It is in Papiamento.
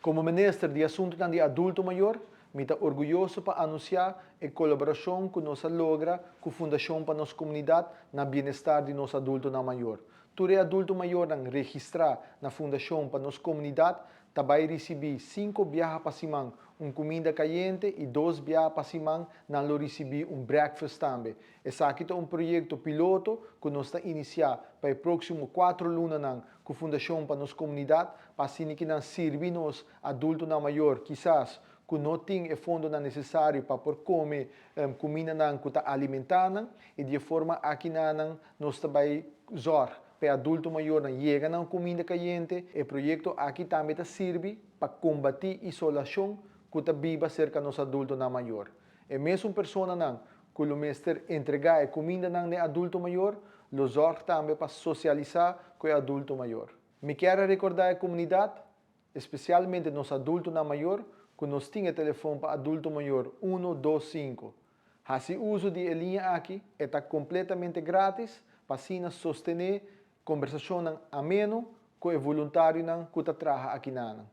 Komo Minister di Asuntunan di Adulto Mayor, mi ta orguyoso pa anunsiá e kolaborashon ku nos a logra ku Fundashon pa Nos Komunidat na bienestar di nos adultonan mayor. Tur e adulto mayornan registrá na Fundashon pa Nos Komunidat ta bai risibí sinku biaha pa siman un kuminda kayente i dos biaha pa siman nan lo risibí un breakfast tambe. Esaki ta un proyekto piloto ku nos ta inisiá pa e próksimo kuatro lunanan ku Fundashon pa Nos Komunidat pa asina ki nan sirbi nos adultonan mayor kisas ku no tin e fondonan nesesario pa por kome kumindanan ku ta alimentá nan i di e forma aki nan nos ta bai zòrg pa e adulto mayornan yega na un kuminda kayente. E proyekto aki tambe ta sirbi pa kombatí isolashon ku ta biba serka nos adultonan mayor. E mesun personanan ku lo mester entregá e kumindanan n'e adulto mayor lo zòrg tambe pa sosialisá ku e adulto mayor. Mi kier a rekordá e komunidat, espesialmente nos adultonan mayor, ku nos tin e telefon pa adulto mayor 125. Hasi uso di e liña aki, e ta kompletamente grátis pa asina sostené kombersashonnan ameno ku e voluntarionan ku ta traha akinanan.